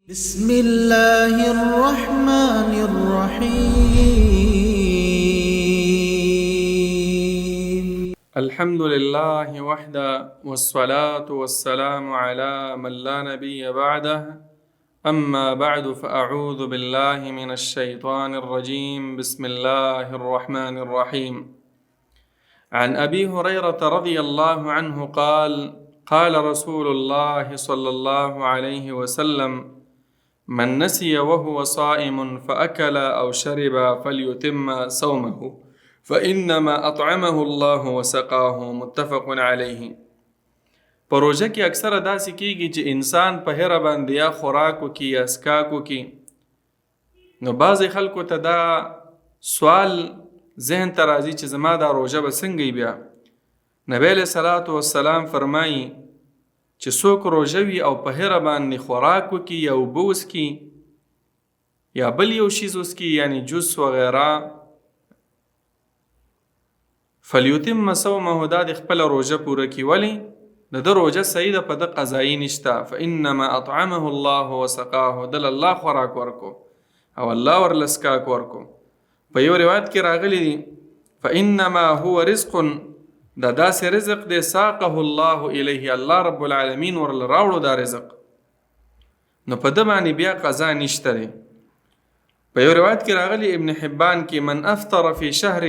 بسم الله الرحمن الرحيم. الحمد لله وحده والصلاة والسلام على من لا نبي بعده، أما بعد، فأعوذ بالله من الشيطان الرجيم، بسم الله الرحمن الرحيم. عن أبي هريرة رضي الله عنه قال: قال رسول الله صلى الله عليه وسلم: من نسي وهو صائم فأكل أو شرب فليتم صومه، فإنما أطعمه الله وسقاه. متفق عليه. په روژه کې اکثره داسې کیږي چې انسان په هره باندې یا خوراک وکړي یا څښاک وکړي، نو بعضې خلکو ته دا سوال ذهن ته راځي چې زما دا روژه به څنګه وي. بیا نبی علیه الصلاة والسلام فرمایي چې څوک روژه وي او په هره باندې خوراک وکړي یا اوبه وڅکي یا بل یو شیز وڅکي، یعنی جوس وغیره، فلیتم صومه، دا د خپله روژه پوره کړي. ولې؟ د ده روژه صحیح ده، په ده قضایي نشته. فانما اطعمه الله وسقاه، ده له الله خوراک ورکو او الله ورله څښاک ورکو. په یو روایت کې راغلي دي: فانما هو رزق، دا داسې رزق دی، ساقه الله الیه، الله رب العالمین ورله راوړو دا رزق، نو په ده باندې بیا قضا نشته دی. په یو روایت کې راغلي، ابن حبان کې، من افطر فی شهر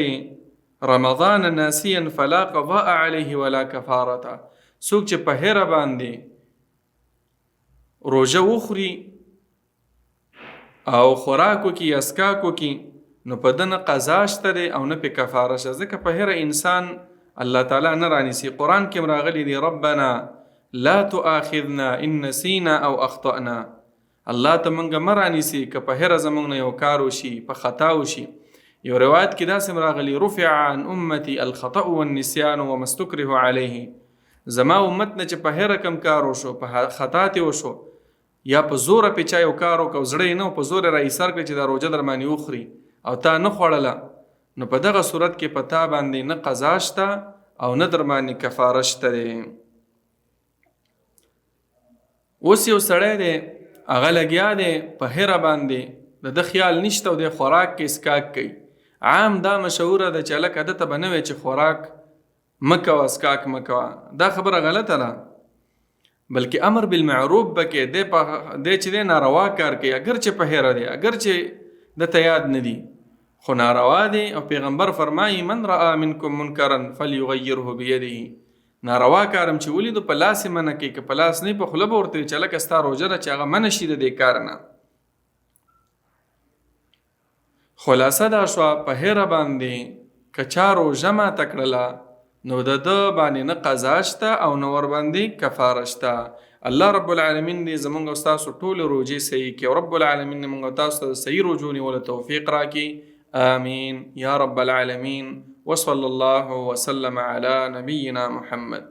رمضان ناسیا فلا قضاء علیه ولا کفارة، څوک چې په هېره باندې روژه وخوري او خوراک وکړي یا څښاک وکړي، نو په ده نه قضا شته دی او نه پې کفاره شته، ځکه په هېره انسان الله تعالی نه رانیسي. قرآن کې هم راغلي دي: ربنا لا تؤاخذنا ان نسینا او اخطأنا، الله ته مونږ مه رانیسي که په هېره زمونږ نه یو کار وشي، په خطا وشي. یو روایت کې داسې هم راغلي: رفع عن امتي الخطأ والنسیان وما استکره علیه، زما امت نه چې په هېره کوم کار وشو، په خطا ترې وشو، یا په زوره پې چا یو کار وکړ او زړه یې نه و، په زور یې را ایسار کړی چې دا روژه در باندې وخوري او تا نه خوړله، نو په دغه صورت کې په تا باندې نه قضا شته او نه در باندې کفاره شته دی. اوس یو سړی دی، هغه لګیا دی، په هېره باندې د ده خیال نشته او دی خوراک کوي، څښاک کوي. عام دا مشهوره ده چې هلکه ده ته به نه وایې چې خوراک مه کوه، څښاک مه کوه، دا خبره غلطه ده، بلکې امر بالمعروف به کوې. دی په دی چې دی ناروا کار کوي، اګر چې په هېره دی، اګر چې ده ته یاد نه دي، خو ناروا دی. او پیغمبر فرمایي: من رآ منکم منکرا فلیغیره بیده، ناروا کار هم چې ولیدو په لاس یې منع کوي، که په لاس نه په خوله به ورته وي چې هلکه ستا روژه ده، چې هغه منع شي د دې کار نه. خلاصه دا شوه، په هېره باندې که چا روژه ماته کړله نو د ده باندې نه قضا شته او نه ورباندې کفاره شته. الله رب العالمین دې زمونږ او ستاسو ټولې روژې صحیح کړي او رب العالمین دې مونږ او تاسو ته د صحیح روژو نیولو توفیق راکړي. آمین یا رب العالمین. وصلی الله وسلم علی نبینا محمد.